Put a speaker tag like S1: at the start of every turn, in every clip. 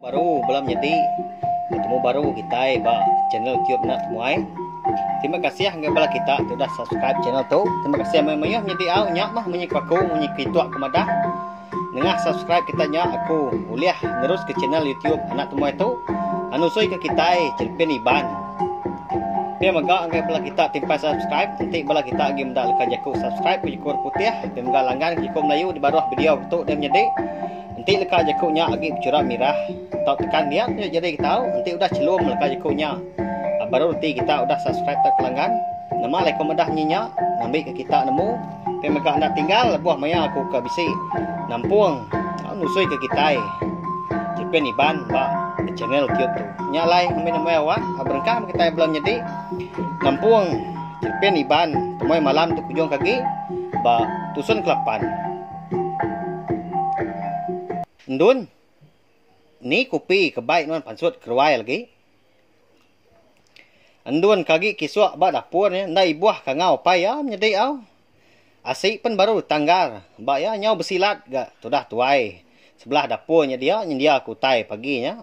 S1: Baru bela menyedi betemu baru kitai ba channel tube enda temuai. Terima kasih ngagai bala kita ti udah subscribe channel tu. Terima kasih mayuh-mayuh menyedi au nya mah munyi ku aku munyi ku ituk ku madah. Nengah subscribe kita nya aku ulih neruska channel YouTube anak temuai tu nusui ke kitai Chelpin Iban. Pia mega ngagai bala kita ti empai subscribe enti bala kita agi meda leka jaku subscribe ku jaku orang putih pia mega langgan ku jaku Melayu di baruh video tu deh menyedi. Enti leka jaku nya agi bechura mirah tau tekan dia nya jadi kita enti udah chelum leka jaku nya baru reti kita udah subscribe tauka langgan. Nama alai ko madah nyi nya ngambika kita nemu pia mega enda tinggal lebuh maya aku ke bisi nampung nusui ke kitai Jepin Iban ba channel tube tu. Nya alai ngambi nemu awak berengkah meh kitai bela nyadi nampung Jepin Iban temui malam tu kujung ke agi ba tusun kelapan. Endun, ni kopi ke bai nuan pansut keruai lagi. Endun ke agi kisuk ba dapur nya enda ibuh kangau apai iya menyedi au. Asi pen baru tanggar ba iya nyau besilat ga tudah tuai sebelah dapur nya dia nyendia ke utai pagi nya.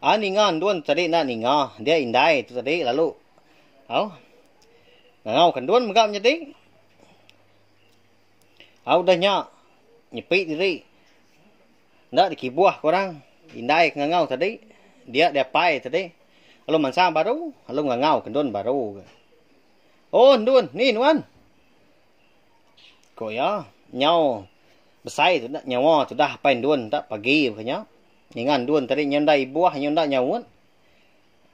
S1: Ai ninga endun tadi enda ninga dia indai tu tadi lalu au ngangau ke endun mega menyedi. Au udah nya nyepi diri enda dikibuh ke orang indai ke ngangau tadi dia diapai tadi lalu mansang baru lalu ngangau ke endun baru ga. Oh endun ni nuan ku iya nyau besai tu nyawa tudah apai endun enda pagi baka nya ninga endun tadi nyau enda ibuh nyau enda nyaut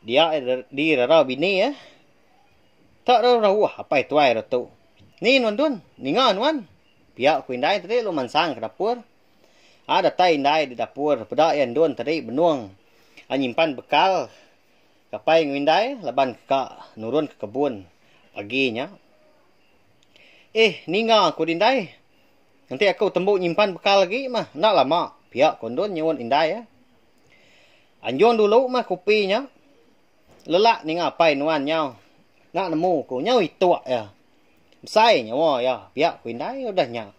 S1: dia dirara bini iya. Tak rauh rauh apai tuai re tu. Ni nuan dun, ninga nuan. Pia ku indai tadi lalu mansang ke dapur. A datai indai di dapur peda iya endun tadi benung a nyimpan bekal ke apai enggau indai laban ke ka nurun ke kebun pagi nya. Eh ninga ku dindai. Enti aku tembu nyimpan bekal agi mah enda lama pia ku endun nyuun indai. Anjung dulu mah kopi nya. Lelak ninga apai nuan nyau enda nemu ku nyau ituk iya. Besai nyawa iya pia ku indai udah nya.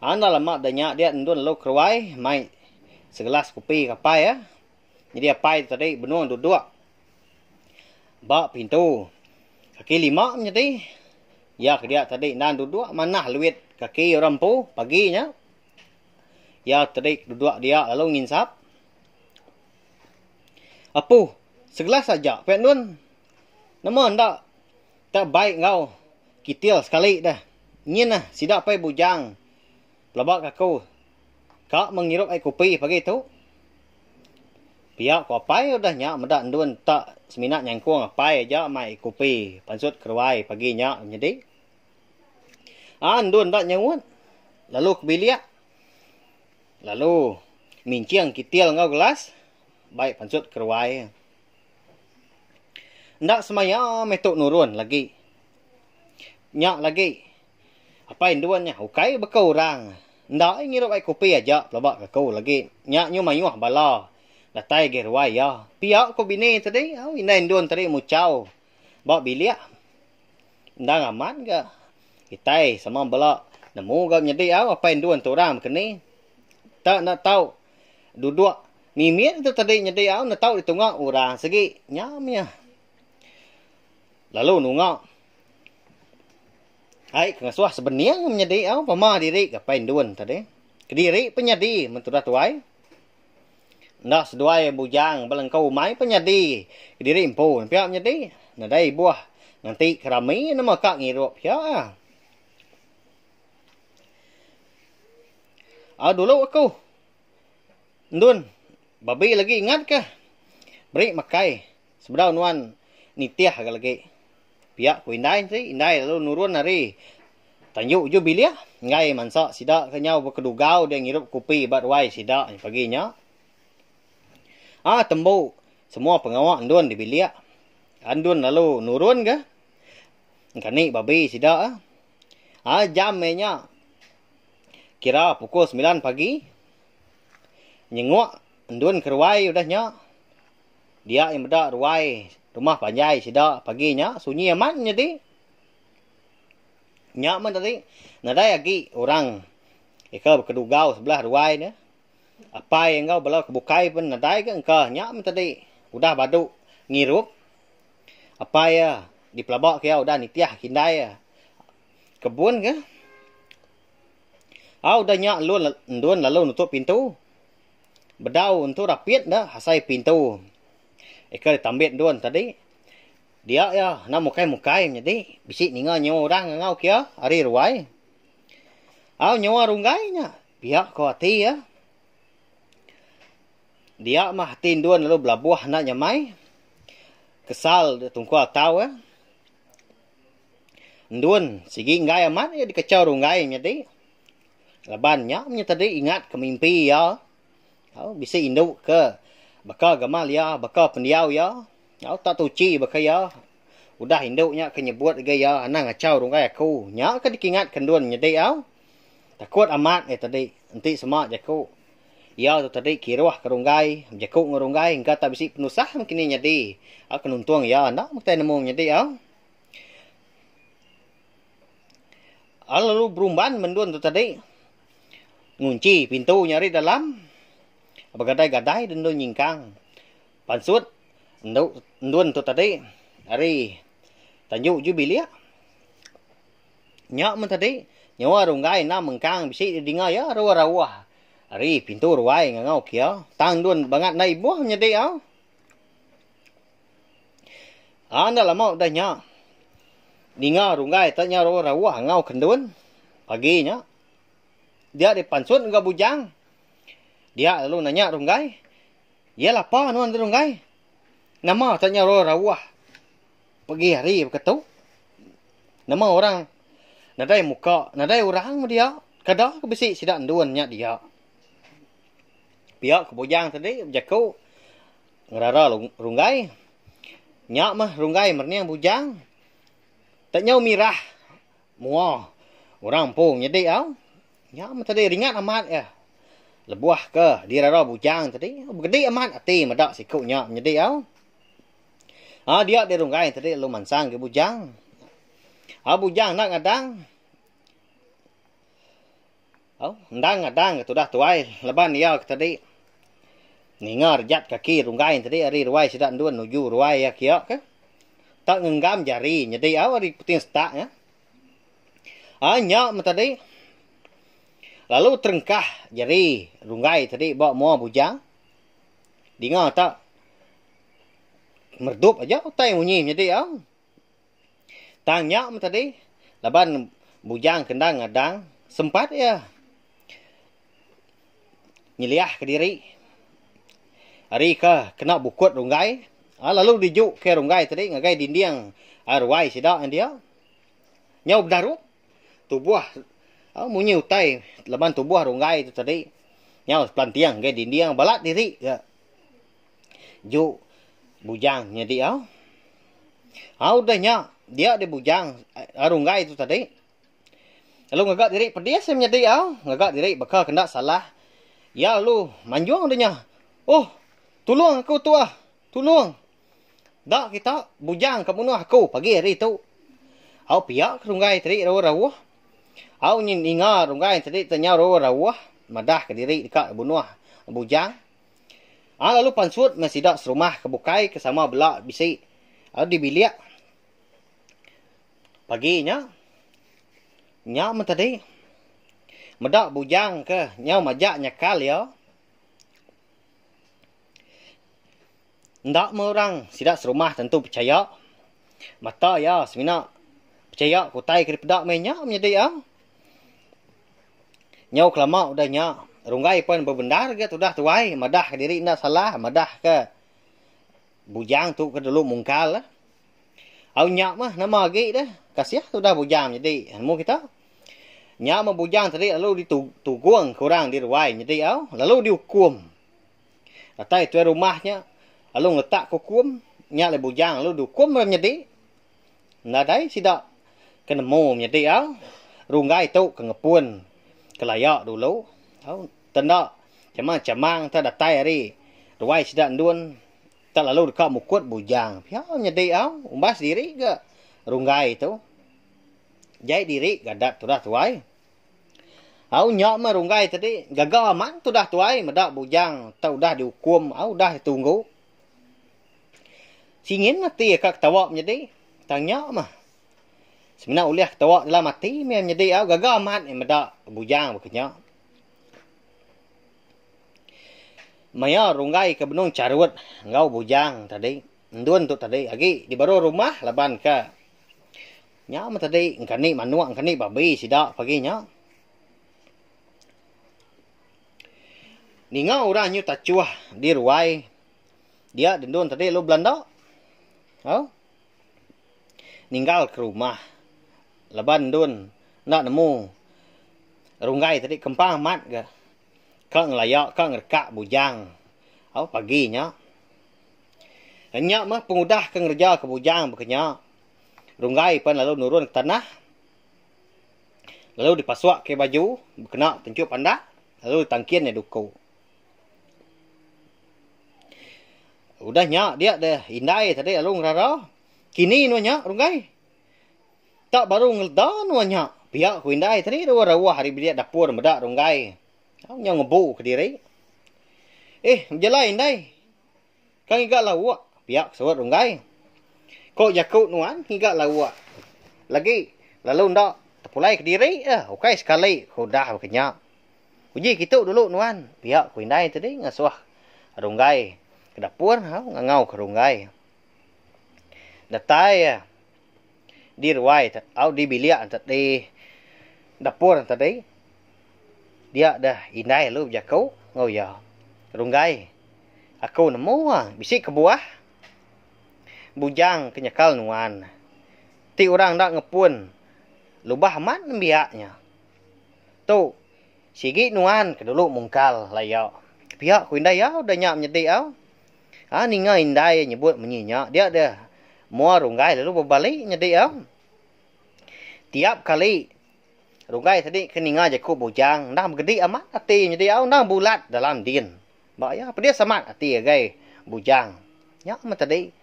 S1: Enda lama da nya dia endun lalu keruai mai segelas kopi ke apai iya. Nyadi apai tu tadi benung duduk ba pintu kaki lima menyadi. Iya ke dia tadi endang duduk manah luit kaki orang empu pagi nya. Iya tadi duduk dia lalu nginsap. Apu, segelas aja pia endun. Nama enda tak bai enggau kitil sekali deh. Nyin ah sida pai bujang pelaba ka aku ka mengirup ai kopi pagi tu. Pia ku apai udah nya meda endun tak semina nyangkung apai aja mai kopi pansut keruai pagi nya nyadi. Aa endun enda nyaut lalu ke bilik. Lalu minching kitil enggau gelas bai pansut ke ruai. Enda semaya meh tu nurun lagi. Nya lagi apai endun nya ukai baka orang enda ai ngirup ai kopi aja pelaba ke aku lagi. Nya nyu mayuh bala datai agi ruai iya. Pia ku bini tadi au indai endun tadi muchau ba bilik. Endang amat ga kitai sama bela nemu ga nyedi au apai endu entu orang baka ni. Tak enda tau duduk mimit tu tadi nyedi au enda tau ditunga orang sigi nya mih. Lalu nunga ai ke ngasuh sebening menyedi au pama diri ga apai endu tadi. Kediri pun nyadi men tudah tuai. Enda seduai bujang belengkau umai pun nyadi kediri empu pia menyadi nadai ibuh nganti ke rami nama ka ngirup pia. Au dulu aku endun babi lagi ingat ka beri makai sebedau nuan nitih ga lagi pia ku indai ti indai lalu nurun ari tanju uju bilik enggai mansa sida ke nyau bekedugau dia ngirup kopi ba ruai sida pagi nya. Aa tembu semua pengawa endun di bilik endun lalu nurun ga engkani babi sida. Aa jam meh nya kira pukul semilan pagi nyenguk endun ke ruai udah nya dia iya meda ruai rumah panjai sida pagi nya sunyi amat nyadi. Nya meh tadi nadai agi orang ika bekedugau sebelah ruai ne. Apai enggau bala ke bukai pun nadai ga engka nya meh tadi udah badu ngirup. Apai iya dipelaba ke iya udah nitih ke indai iya kebun ke. Au udah nya lun endun lalu nutup pintu. Bedau entu rapit enda asai pintu eka ditambit endun tadi. Dia iya enda mukai-mukai menyadi bisi ninga nyawa orang ngangau ke iya ari ruai. Au nyawa runggai nya pia ko ati iya. Dia mah ati endun lalu belabuh enda nyamai kesal tungkul atau iya. Endun sigi enggai amat iya dikachau runggai menyadi laban nya menya tadi ingat ke mimpi iya au bisi indu ke baka gamal iya baka pendiau iya. Au tak tuchi baka iya. Udah indu nya ke nyebut ngagai iya anang ngachau runggai aku. Nya ke dikingat ke endun nyedi au. Takut amat iya tadi enti sema jaku. Iya tu tadi kiruh ke runggai, bejaku enggau runggai engka tak bisi penusah meh kini nyadi. Au ke nuntung iya enda meh kitai nemu nyedi au. Au lalu berumban mendun tu tadi ngunchi pintu nya ari dalam begadai-gadai dendun nyingkang. Pansut endu endun tu tadi ari tanju ju bilik. Nya men tadi nyawa runggai enda mengkang bisi didinga iya rauh-rauh ari pintu ruai ngangau ke iya. Tang endun bangat enda ibuh menyadi au. Aa enda lama udah nya ninga runggai te nya rauh-rauh ngangau ke endun pagi nya. Dia dipansut enggau bujang. Dia lalu nanya runggai. Iya lapa nuan tu runggai. Nama tak nya roh rauh pegi hari baka tu. Nama orang nadai muka, nadai orang dia. Kada ke bisi sida endun nya dia. Pia ke bujang tadi bejaku ngerara runggai. Nya mah runggai merening bujang. Tak nyau mirah mua orang empu nyadi au. Nya meh tadi ringat amat iya. Lebuh ke dirara bujang tadi, begedi amat ati meda siku nya menyedi au. Ha dia dirunggai tadi lalu mansang ke bujang. Ha bujang enda ngadang. Au endang ngadang ke tudah tuai laban iya ke tadi ninga rejat kaki runggai tadi ari ruai sida endun nuju ruai iya kiya ke. Tak ngenggam jari nyedi au ari puting setak nya. Aa nya meh tadi. Lalu terengkah jari runggai tadi ba mua bujang. Dinga tak meredup aja utai munyi menyadi au. Tang nya meh tadi laban bujang ke endang ngadang sempat iya nyeliah kediri ari ke kena bukut runggai lalu diju ke runggai tadi ngagai dinding ruai sida dia. Nyau bedarup tubuh munyi utai laban tubuh runggai tu tadi nyau sepelanting ngagai dinding balat diri ga ju bujang nyadi au. Au udah nya dia deh bujang runggai tu tadi lalu ngaga diri pedis iya menyadi au ngaga diri baka ke enda salah iya lalu manjung deh nya oh tulung aku tu ah tulung. Da kita bujang ka munuh aku pagi hari tu. Au pia ke runggai tadi rauh-rauh. Au nyin ninga runggai tadi te nyau rauh-rauh madah ke diri deka bunuh bujang. A lalu pansut meh sida serumah ke bukai ke sama bela bisi au di bilik. Pagi nya nya meh tadi meda bujang ke nyau majak nyakal iya. Enda meh orang sida serumah tentu pechaya. Mata iya semina pechaya ke utai ke dipeda meh nya menyadi iya. Nyau kelama udah nya, Runggai pen bebendar ga tudah tuai madah ke diri enda salah madah ke bujang tu ke dulu mungkal. Au nya meh nama agi deh kasih tudah bujang menyadi nemu kita. Nya meh bujang tadi lalu ditugung ke orang di ruai menyadi au lalu diukum. Datai tuai rumah nya lalu ngeletak ke ukum nya alai bujang lalu diukum bala menyadi. Nadai sida ke nemu menyadi au runggai tu ke ngepun ke laya dulu au tenda chamang-chamang te datai ari ruai sida endun te lalu deka mukut bujang pia menyadi au umbas diri ga runggai tu. Jai diri ga adat tudah tuai. Au nya meh runggai tadi gaga amat tudah tuai meda bujang tau udah diukum au udah ditunggu. Singin ati ka ketawa menyedi tang nya meh. Semina ulih ketawa dalam ati meh menyedi au gaga amat meh meda bujang baka nya. Maya runggai ke benung charut enggau bujang tadi endun tu tadi agi di baruh rumah laban ka Nya meh tadi engkani manuk engkani babi sida pagi nya. Ninga orang nyu tachuh di ruai dia dendun tadi lalu belanda. Au. Ninggal ke rumah laban endun enda nemu runggai tadi kempang amat ga ka ngelaya ka ngerekak bujang au pagi nya. Nya meh pengudah ke ngereja ke bujang baka nya. Runggai pan lalu nurun ke tanah lalu dipasuk ke baju bekena tenchu pandak lalu ditangkin iya duku. Udah nya dia deh indai tadi lalu ngerara kini nuan nya Runggai. Tak baru ngeleda nuan nya pia ku indai tadi rauh-rauh ari bilik dapur meda Runggai nyau ngebu kediri. Eh bejalai indai. Ka ngiga lauk, pia ke saut Runggai. Ko jaku nuan ngiga lauk. Lagi lalu enda tepulai kediri eh ukai sekali ke udah baka nya. Uji kitu dulu nuan, pia ku indai tadi ngasuh Runggai ke dapur ngangau ke Runggai. Datai iya di ruai au di bilik di dapur tadi dia deh indai lalu bejaku enggau iya. Runggai aku nemu bisi kebuah bujang ke nyekal nuan ti orang enda ngepun lubah amat nembiak nya. Tu sigi nuan ke dulu mungkal laya. Pia ku indai iya udah nya menyedi au. Ha ninga indai iya nyebut munyi nya dia deh mua runggai lalu bebali nyadi iya. Tiap kali runggai tadi ke ninga jaku bujang endang begedi amat ati nyadi iya endang bulat dalam din. Ba iya pedis amat ati agai bujang. Nya meh tadi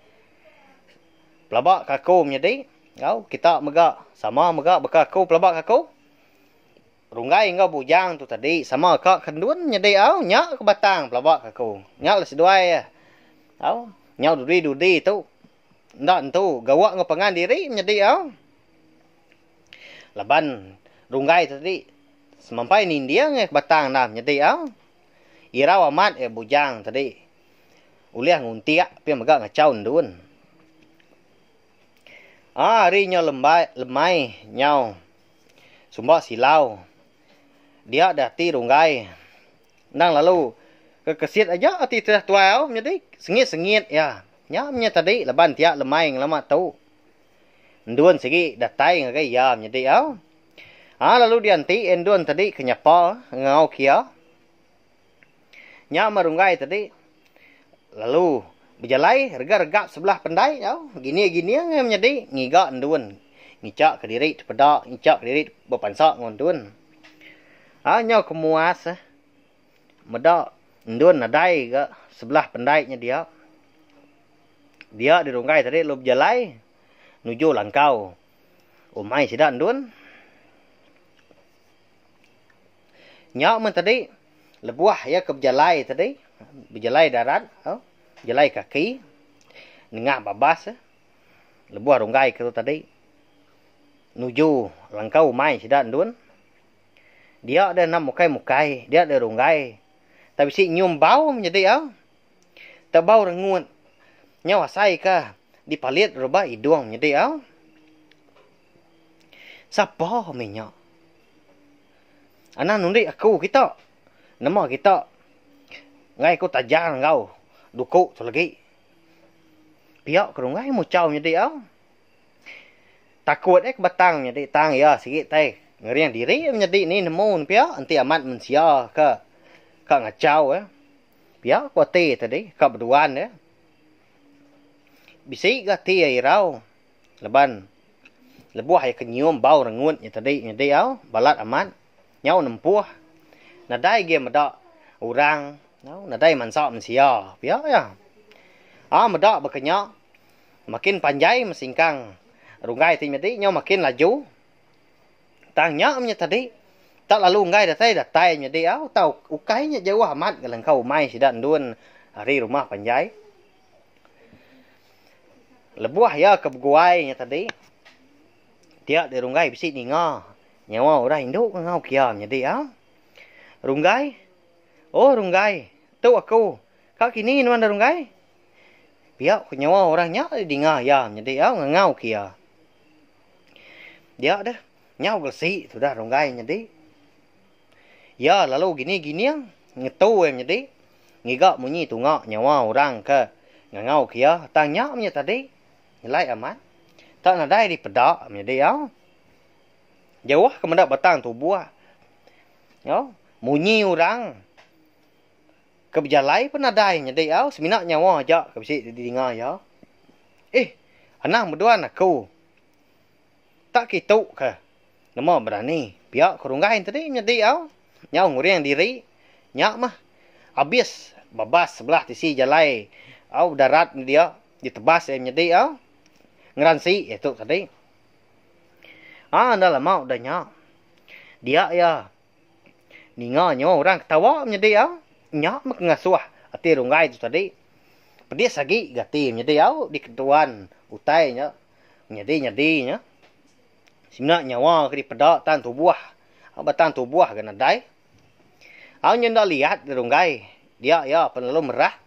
S1: pelaba ka aku menyadi enggau kita mega sama mega baka aku pelaba ka aku. Runggai enggau Bujang tu tadi sama ka ke endun nyadi au nya ke batang pelaba ke aku. Nya lah seduai iya. Au nyau dudi-dudi tu enda entu gawa enggau pangan diri nyadi au. Laban Runggai tu tadi semampai ninding iya ke batang enda nyadi au. Irau amat iya Bujang tadi ulih nguntik pia mega ngachau endun. Aa hari nyau lembai lemai nyau Sumba silau. Dia deh ati runggai. Endang lalu ke kesit aja ati tudah tuai au menyadi sengit-sengit iya. Nya menya tadi laban tiap lemai ngelama tu. Endun sigi datai ngagai iya menyadi au. Ha lalu dianti endun tadi ke nyapa enggau kia. Nya meh runggai tadi lalu bejalai regap-regap sebelah pendai tau gining-gining iya menyadi ngiga endun ngicha kediri tepeda ngicha kediri bepansa enggau endun. Aa nyau ke muas eh meda endun nadai ga sebelah pendai nya dia. Dia dirunggai tadi lalu bejalai nuju langkau umai sida endun. Nya meh tadi lebuh iya ke bejalai tadi, bejalai darat, bejalai kaki nengah babas lebuh runggai ke tu tadi nuju langkau umai sida endun. Dia deh enda mukai-mukai, dia deh runggai tai bisi nyium bau menyadi au. Tebau rengut nyau asai ka dipalit reba idung menyadi au. Sapa meh nya? Anang nundi aku kita. Nama kita enggai aku tajar enggau duku tu legi. Pia ke runggai muchau nyadi au. Takut eh ke batang nyadi tang iya sigi tai ngering diri menyadi ni nemu ne pia enti amat mensia ke ka ngachau eh. Pia ku ati tadi ka beduan eh. Bisi ga ati iya irau. Laban lebuh iya ke nyium bau rengut nya tadi nyadi au balat amat nyau nempuh nadai agi meda orang au nadai mansa mensia pia iya. Au meda baka nya makin panjai mesingkang runggai ti nyadi nyau makin laju tang nya menya tadi. Tak lalu enggai datai datai nyadi au tau ukai nya jauh amat ga lengkau umai sida endun ari rumah panjai. Lebuh iya ke beguai nya tadi dia deh Runggai bisi ninga nyawa orang indu ke ngau kia nyadi au. Runggai oh Runggai tu aku ka kini nuan dah Runggai. Pia ku nyawa orang nya dinga iya nyadi au ngangau kia. Dia deh nyau gelesi tudah Runggai nyadi. Iya lalu gini gining ngetu iya menyedi ngiga munyi tunga nyawa orang ke ngangau ke iya tang nya menya tadi nyelai amat tak nadai dipeda menyedi au. Jauh ke meda batang tubuh au munyi orang ke bejalai pun nadai nyedi au semina nyawa aja ke bisi didinga iya. Eh anang beduan aku. Tak kitu ke nama berani pia ke runggai tadi nyadi au nyau nguring diri nya mah abis babas sebelah tisi jalai au darat ne dia ditebas iya nyadi au ngeransi iya tu tadi. Aa enda lama udah nya dia iya Ninga nyawa orang ketawa menyedi au. Nya meh ke ngasuh ati runggai tu tadi. Pedis agi ga ati menyedi au diketuan utai nya menyadi-nyadi nya. Semina nyawa ke dipeda tang tubuh batang tubuh ga nadai. Au nya enda liat ga runggai dia iya pen lalu merah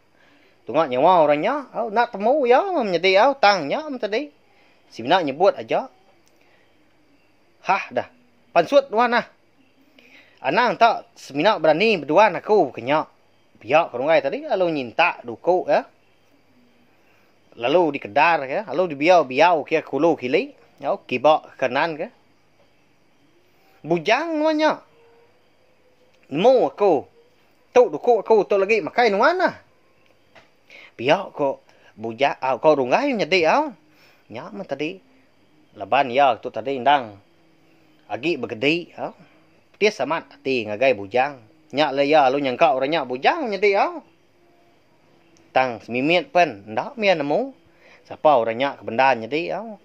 S1: tunga nyawa orang nya au enda temu iya menyedi au tang nya meh tadi. Semina nyebut aja. Hah dah. Pansut nuan ah. Anang tak semina berani beduan aku ke nya. Pia ke runggai tadi lalu nyintak duku iya. Lalu dikedar ke, lalu dibiau-biau ke kulu kili, au kiba ke kanan ke. Bujang nuan nya. Nemu aku. Tu duku aku tu lagi makai nuan ah. Pia ko bujang au ko runggai nyadi au. Nya meh tadi. Laban iya tu tadi endang agi begedi au. Pedis amat ati ngagai bujang. Nya alai iya lalu nyangka orang nya bujang nyadi au. Tang semimit pen enda mih iya nemu sapa orang nya ke bendar nyadi au.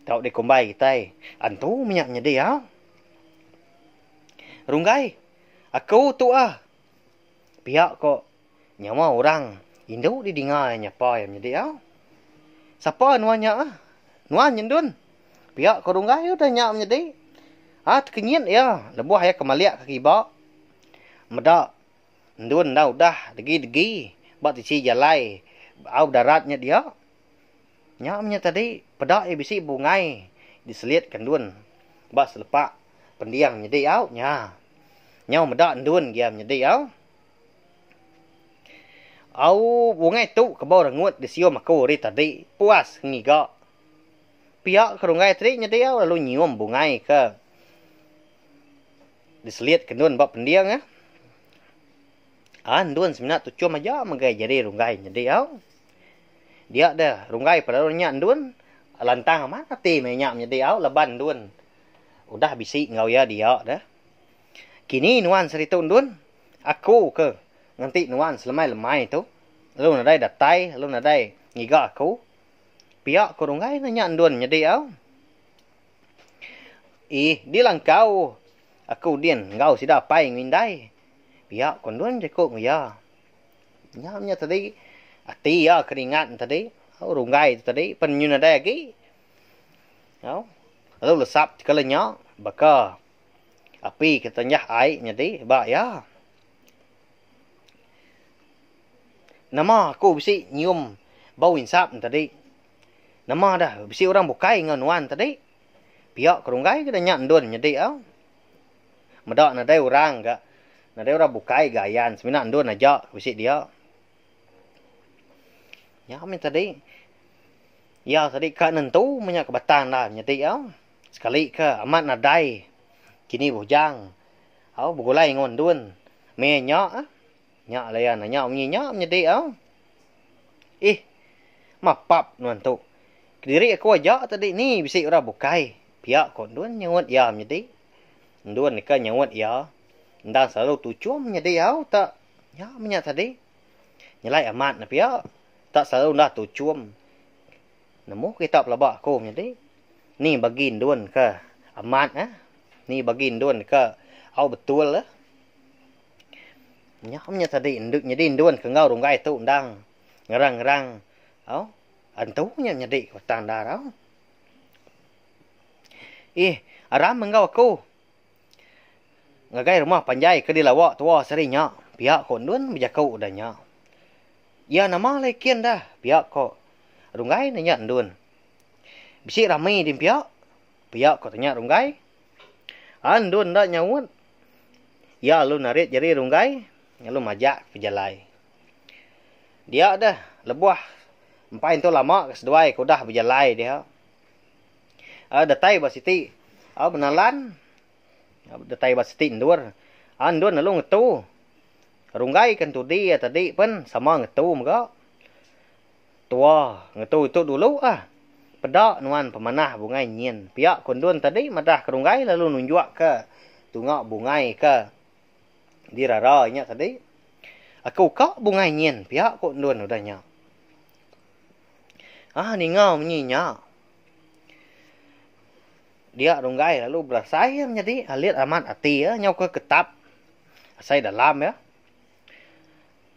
S1: Tau dikumbai kitai antu mih nya nyadi au. Runggai aku tu ah. Pia ko Nyawa orang indu didinga iya nyapa iya menyedi au. Sapa nuan nya ah? Nuan nyendun. Pia ko Runggai udah nya menyedi. Ah tekenyit iya lebuh iya ke malik ke kiba meda endun enda udah degi-degi ba tisi jalai au darat nya dia. Nya meh nya tadi peda iya bisi bungai diselit ke endun ba selepak pending menyedi au nya. Nyau meda endun gia menyedi au. Au bungai tu ke bau rengut disium aku ari tadi puas ngiga. Pia ke runggai tadi nyadi au lalu nyium bungai ke diselit ke endun ba pending ah. Ah endun semina tuchum aja megai jari runggai nyadi au. Dia deh runggai pelalu nya endun lantang amat ati meh nya menyadi au laban endun udah bisi enggau iya dia deh. Kini nuan seritu endun. Aku ke nganti nuan selemai-lemai tu lalu nadai datai lalu nadai ngiga aku. Pia ku Runggai nanya endun nyedi au. Ih dilangkau aku din enggau sida apai enggau indai. Pia ku endun jaku enggau iya. Nya menya tadi ati iya ke ringat ne tadi au Runggai tu tadi pen nyu nadai agi. Au lalu lesap tekala nya baka Api ke tanjah ai nyadi ba iya. Nama aku bisi nyium bau insap ne tadi. Nama dah bisi orang bukai enggau nuan tadi. Pia ke runggai ke nya endun nyadi au. Meda nadai orang ga nadai orang bukai ga ayan semina endun aja ke bisi dia. Nya meh tadi. Iya tadi ka nentu meh nya ke batang enda nyadi au. Sekali ke amat nadai kini bujang au begulai enggau endun meh nya ah. Nya alai iya nanya munyi nya menyedi au. Ih mapap nuan tu. Kediri aku aja tadi ni bisi orang bukai pia ko endun nyaut iya menyedi. Endun ke nyaut iya endang selalu tuchum menyedi au tak nya meh nya tadi. Nyelai amat ne pia tak selalu enda tuchum. Nemu kita pelaba aku menyadi. Ni bagi endun ke amat eh. Ni bagi endun ke Au betul. Nya meh tadi nyadi endun ke enggau runggai tu endang ngerang-ngerang au antu nya nyadi ke batang endar au. Ih aram enggau aku ngagai rumah panjai ke dilawa tua sehari nya pia ko endun bejaku udah nya. Iya nama alai kin dah pia ko runggai ne nya endun. Bisi rami din pia pia ko tanya runggai. Endun enda nyaut. Iya lalu narit jari runggai lalu majak ke pejalai. Dia deh lebuh empai entu lama ke seduai ke udah bejalai dia. Datai ba siti menalan datai ba siti endur. Endun lalu ngetu. Runggai ke entudi iya tadi pen sama ngetu mega. Tua ngetu itu dulu ah. Peda nuan pemanah bungai nyin. Pia ku endun tadi madah ke runggai lalu nunjuk ke tunga bungai ke dirara inya tadi. Aku ka bungai nyin pia ku endun udah nya. Ah ninga munyi nya. Dia runggai lalu berasai iya menyadi alit amat ati iya nyau ke ketap asai dalam iya.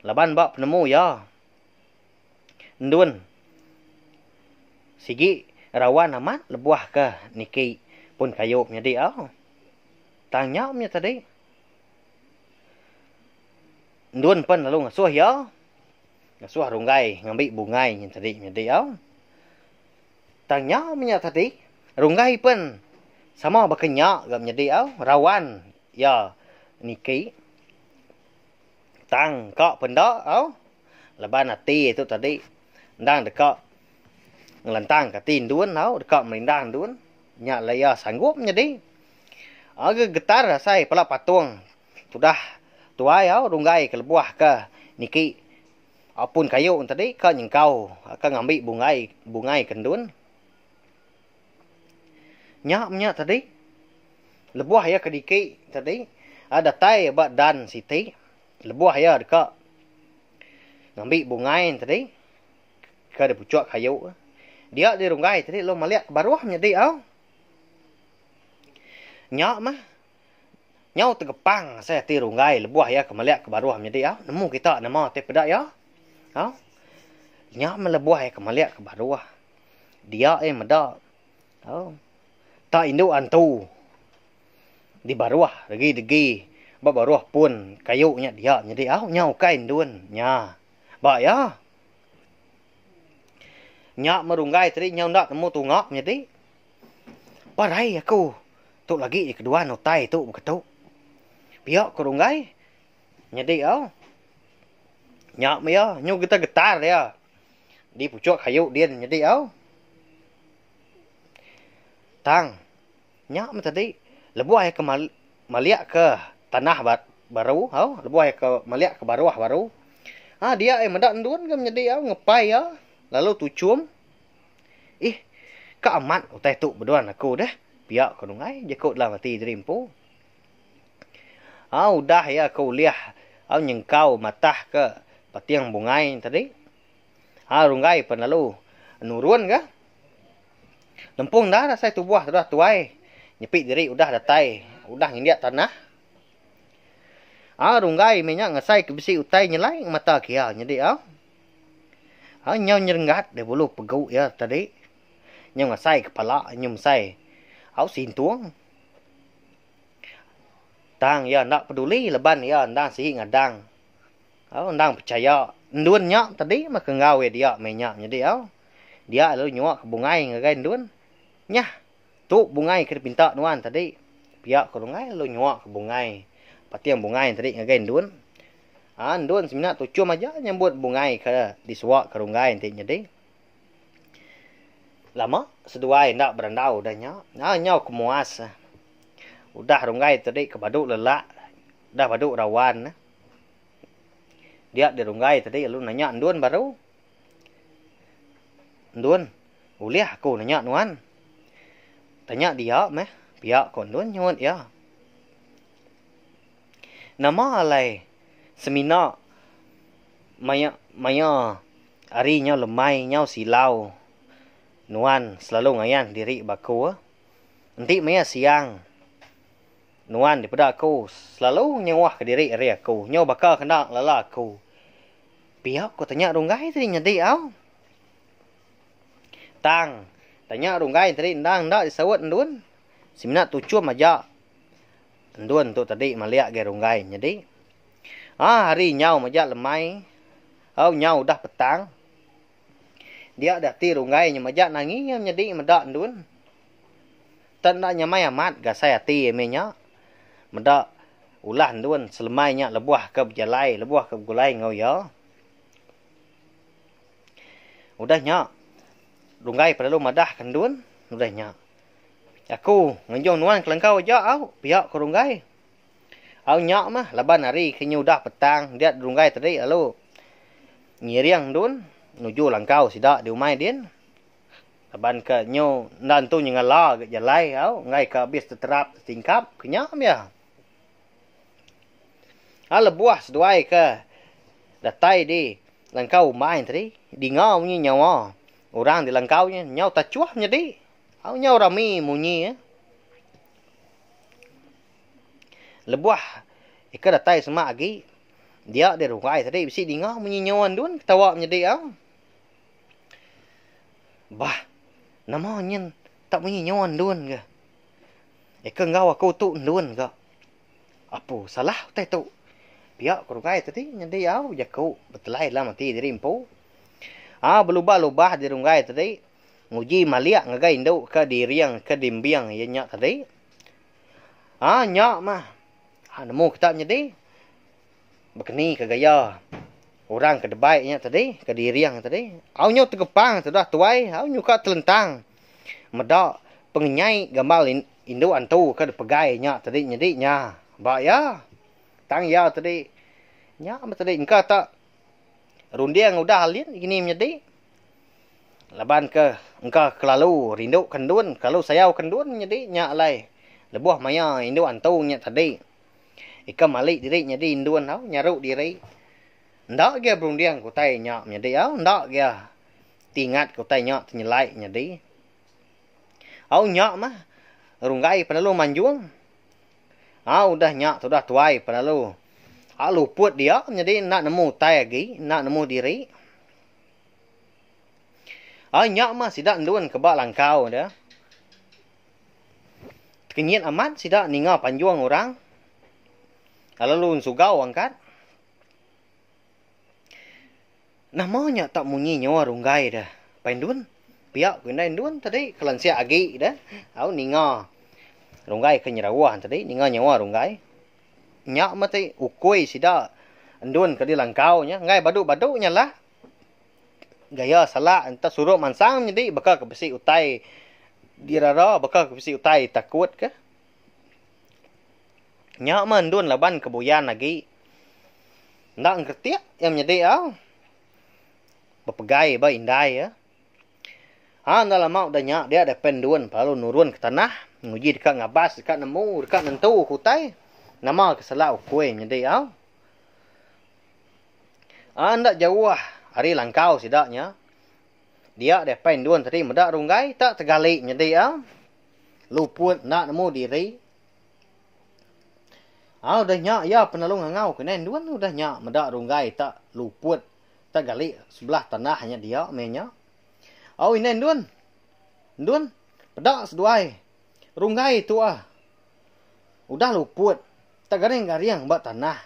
S1: Laban ba penemu iya. Endun sigi rawan amat lebuh ke niki pun kayu menyadi au. Tang nya meh tadi. Endun pen lalu ngasuh iya ngasuh runggai ngambi bungai nyin tadi menyadi au. Tang nya meh nya tadi runggai pen sama baka nya ga menyadi au rawan iya niki. Tang ka penda au laban ati tu tadi endang deka ngelantang ka ati endun au deka merindang endun nya alai iya sanggup nyadi. Agi getar asai pala patung tudah tuai au runggai ke lebuh ke niki pun kayu tadi ka nyengkau ka ngambi bungai bungai ke endun. Nya menya tadi lebuh iya ke diki tadi datai ba dan siti lebuh iya deka ngambi bungai ne tadi ke di puchok kayu dia di runggai tadi lalu malik ke baruh menyadi au. Nya mah nyau tegepang asai ati runggai lebuh iya ke malik ke baruh menyadi au nemu kita nama ti peda iya au. Nya mah lebuh iya ke malik ke baruh. Dia eh meda tau tak indu antu di baruh degi degi ba baruh pun kayu nya dia nyadi au nya ukai endun nya ba iya. Nya merunggai tadi nyau enda temu tunga nyadi parai aku tu lagi dikeduan utai tu beketu. Pia ku runggai nyadi au nya meh iya nyu getar getar iya. Di puchok kayu din nyadi au. Tang nya meh tadi lebuh iya ke malik ke tanah baru au lebuh iya ke malik ke baruh baru aa dia iya meda endun ke menyadi au ngepai iya lalu tuchum ih ka amat utai tu beduan aku deh pia ko nunggai jaku dalam ati diri empu. Aa udah iya ke ulih au nyengkau matah ke pating bungai tadi. Aa runggai pen lalu nurun ga. Lempung enda asai tubuh tudah tuai nyepi diri udah datai udah ngindik tanah. Aa runggai meh nya ngasai ke bisi utai nyelai ngemata ke iya nyadi au. Aa nyau nyerenggat deh bulu pegu iya tadi. Nyau ngasai kepala nyu mesai au sintung. Tang iya enda peduli laban iya endang sigi ngadang. Au endang pechaya endun nya tadi meh ke enggau iya dia meh nya nyadi au. Dia lalu nyua ke bungai ngagai endun. Nyah tu bungai ke dipinta nuan tadi. Pia ko Rungai lalu nyua ke bungai pating bungai tadi ngagai endun. Aa endun semina tuchum aja nyambut bungai ke disua ke Runggai enti nyadi. Lama seduai enda berandau udah nya. Aa nyau ke muas. Udah Runggai tadi ke badu lelak udah badu rawan. Dia dirunggai tadi lalu nanya endun baru. Endun, ulih aku nanya nuan. Tanya dia meh, pia ko endun nyuut iya. Nama alai semina maya maya hari nyau lemai nyau silau nuan selalu ngayan diri ba aku. Enti maya siang. Nuan dipeda aku selalu nyauhka diri ari aku. Nyau baka kena ngelala aku. Pia ku tanya Runggai tadi nyadi au. Tang, tanya Runggai tadi endang enda disaut endun. Semina tuchum aja endun tu tadi malik agi Runggai nyadi. Aa hari nyau mega lemai au nyau udah petang. Dia deh ati Runggai nya mega nangi iya nyadi meda endun. Te enda nyamai amat gasai ati mih nya meda ulah endun selemai nya lebuh ke bejalai lebuh ke begulai enggau iya. Udah nya Runggai perlu madah ke endun udah nya. Aku ngenjung nuan kelengkau aja au pia ku Runggai. Au nya mah laban hari ke nyu udah petang dia Runggai tadi lalu ngiring endun nuju langkau sida di umai din. Laban ke nyu enda entu nyengala ga jalai au enggai ke abis teterap tetingkap ke nya mih. Au lebuh seduai ke datai di langkau umai tadi dinga munyi nyawa orang di langkau nya nyau tachuh menyadi au nyau rami munyi. Lebuh ika datai semak agi dia di runggai tadi bisi dinga munyi nyawa endun ketawa menyadi au. Bah, nama nyin tak munyi nyawa endun ga. Eka enggau aku tu endun ga. Apu, salah utai tu. Pia ku Runggai tadi nyadi au jaku betelai dalam ati diri empu. Au belubah-lubah di Runggai tadi nguji malik ngagai indu ke diring ke diembing iya nya tadi. Aa nya mah nemu kita nyadi. Bekeni ke gaya orang ke debai nya tadi, ke diring tadi. Au nyau tegepang tudah tuai, au nyuka telentang meda pengenyai gamal indu antu ke dipegai nya tadi nyadi nya ba iya. Tang iya tadi nya meh tadi engka tak runding udah alin gini menyadi laban ke engka kelalu rindu ke endun, kelalu sayau ke endun menyadi nya alai lebuh maya indu antu nya tadi. Ika mali diri nyadi indun tau nyaru diri. Enda gia berunding ke utai nya menyadi au enda gia ti ingat ke utai nya ti nyelai nyadi. Au nya mah runggai penelu manjung. Au udah nya tudah tuai penelu au luput dia menyadi enda nemu utai agi enda nemu diri. Au nya mah sida endun ke ba langkau deh. Tekenyit amat sida ninga panjung orang lalu ensugau angkat. Nama nya tak munyi nyawa runggai deh Pai Endun. Pia ku indai Endun tadi ke lansik agi deh au ninga runggai ke nyerauh tadi ninga nyawa runggai. Nya meh ti ukui sida Endun ke dilangkau nya enggai badu-badu nya lah. Gaya salak enta suruk mansang nyadi baka ke bisi utai dirara baka ke bisi utai takut ke. Nya meh endun laban ke buyan agi enda ngeretik iya menyadi au bepegai ba indai iya. Ha enda lama udah nya dia deh pen endun lalu nurun ke tanah nguji deka ngabas deka nemu deka nentu ke utai nama ke salak ukui menyadi au. Aa enda jauh ari langkau sida nya. Dia deh apai endun tadi meda runggai tak tegali nyedi a. Luput enda nemu diri. Aa udah nya iya penelu ngangau ke indai endun udah nya meda runggai tak luput tak gali sebelah tanah nya dia meh nya. Au indai endun. Endun peda seduai runggai tu ah. Udah luput tak garing-garing ba tanah.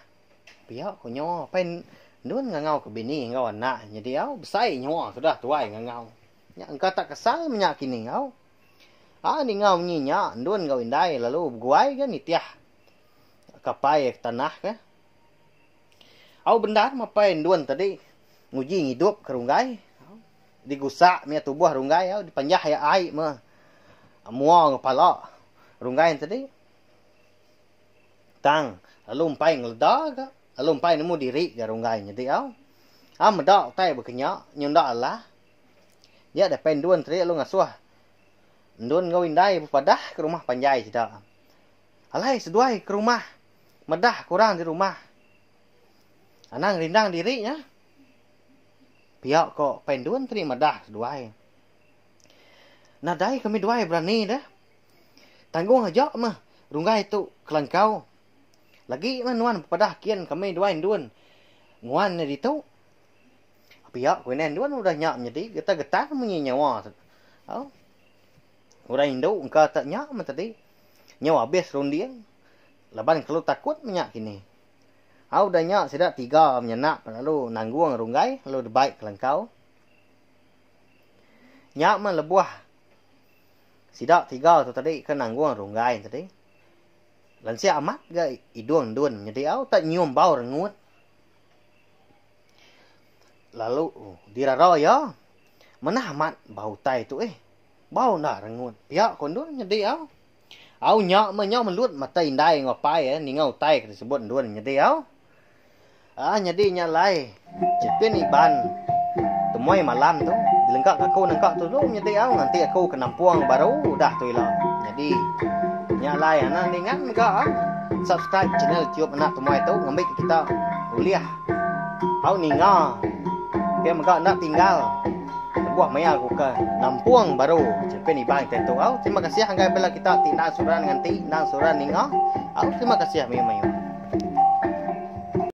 S1: Pia ku nyawa apai endun ngangau ke bini enggau anak nyadi au besai nyawa sudah tuai ngangau. Nya engka tak kesal menya kini au. Aa ninga munyi nya endun enggau indai lalu beguai ga nitih ke apai ke tanah ke. Au bendar meh apai endun tadi nguji ngidup ke runggai digusak meh tubuh runggai au dipanjah iya ai meh mua enggau pala runggai tadi. Tang, lalu empai ngeleda ga, lalu empai nemu diri ga runggai nyadi au. Au meda utai baka nya, nyunda alah. Dia deh pai endun tadi lalu ngasuh endun enggau indai bepadah ke rumah panjai sida. Alai seduai ke rumah, medah ke orang di rumah. Anang rindang diri nya. Pia ko pai endun tadi madah seduai. Nadai kami duai berani deh. Tanggung aja meh. Runggai tu kelangkau. Lagi meh nuan bepadah kin kami duai endun nguan ne ditu. Pia ku indai endun udah nya menyadi getar-getar munyi nyawa tu. Au. Orang indu engka te nya meh tadi. Nyau abis runding laban kelalu takut meh nya kini. Au udah nya sida tiga menyanak lalu nanggung runggai lalu dibai kelangkau. Nya meh lebuh sida tiga tu tadi ke nanggung runggai tadi. Lansik amat ga idung endun nyadi au tak nyium bau rengut. Lalu dirara iya manah amat bau utai tu eh. Bau enda rengut pia ko endun nyadi au. Au nya meh nyau melut mata indai enggau apai eh ninga utai ke disebut endun nyadi au. Aaa nyadi nya alai Chipin Iban temuai malam tu dilengka ka aku nengka tu dulu nyadi au nganti aku ke nampung baru udah tu ila. Nyadi nya alai anak ninga mega subscribe channel YouTube anak temuai tu ngambi ke kita ulih au ninga pia mega enda tinggal lebuh maya aku ke nampung baru Chipin Iban kitai tu au. Terima kasih ngagai bala kita ti enda seruran nganti enda seruran ninga au. Terima kasih mayuh-mayuh.